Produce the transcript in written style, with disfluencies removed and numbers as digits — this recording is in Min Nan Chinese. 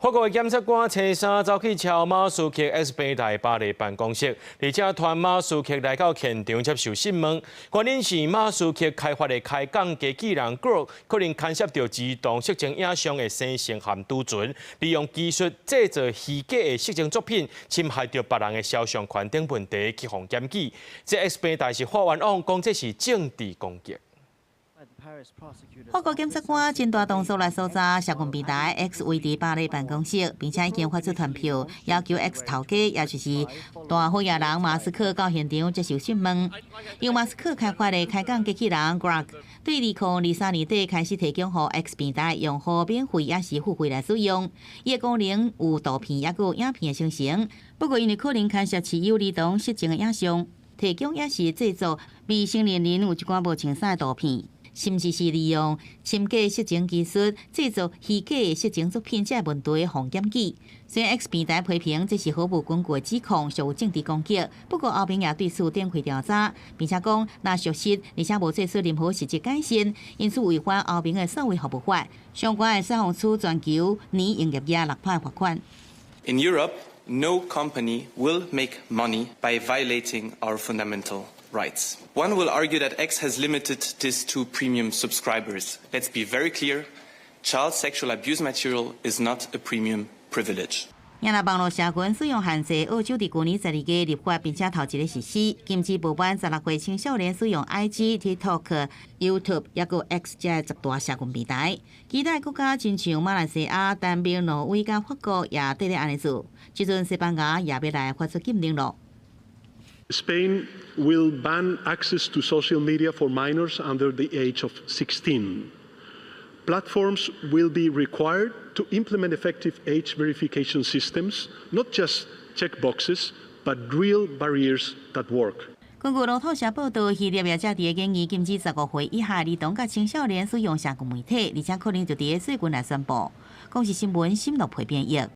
法國的檢察官星期三走去敲馬斯克 X 平台巴黎辦公室，而且傳馬斯克來到現場接受訊問。原因是馬斯克開發的開講機器人 Grok 可能牽涉著兒童色情影像的生成和儲存，利用技術製造虛假的色情作品，侵害著別人的肖像權等問題，去予檢舉。這 X 平台是發冤枉，講這是政治攻擊。法國檢察官真大動作來搜查社群平台 X 位佇巴黎辦公室，並且已經發出傳票，要求 X 頭家，也就是大好野人馬斯克到現場接受訊問。由馬斯克開發的開講機器人 Grok，對2023年底開始提供予 X 平台用戶免費抑是付費來使用。伊的功能有圖片，抑閣有影片的生成。不過，因為可能牽涉持有兒童色情的影像，提供抑是製作未成年人有一寡無穿衫的圖片，甚至是利用深假色情技術製作虛假的色情作品，這個問題予檢舉。雖然 X 平台批評這是毫無根據的指控，屬政治攻擊。不過歐盟也對此展開調查，並且講若屬實，而且無做出任何實質改善，因此違反歐盟的數位服務法，相關會使予處全球年營業額6趴罰款。 In Europe, no company will make money by violating our fundamental rights. One will argue that X has limited this to premium subscribers. Let's be very clear, child sexual abuse material is not a premium privilege. 若網路社群使用限制，澳洲佇舊年12月立法，並且頭一个實施，禁止無滿16歲青少年使用 IG、TikTok、YouTube，抑閣 X 這十大社群平台。其他國家親像馬來西亞、丹麥、挪威佮法國也綴咧按呢做。這陣西班牙也欲來發出禁令囉。 Spain will ban access to social media for minors under the age of 16. Platforms will be required to implement effective age verification systems, not just checkboxes, but real barriers that work. 根據路透社報道，希臘也正佇咧研議禁止15歲以下兒童佮青少年使用社群媒體，而且可能就佇咧最近來宣布。公視新聞，新樂培編譯。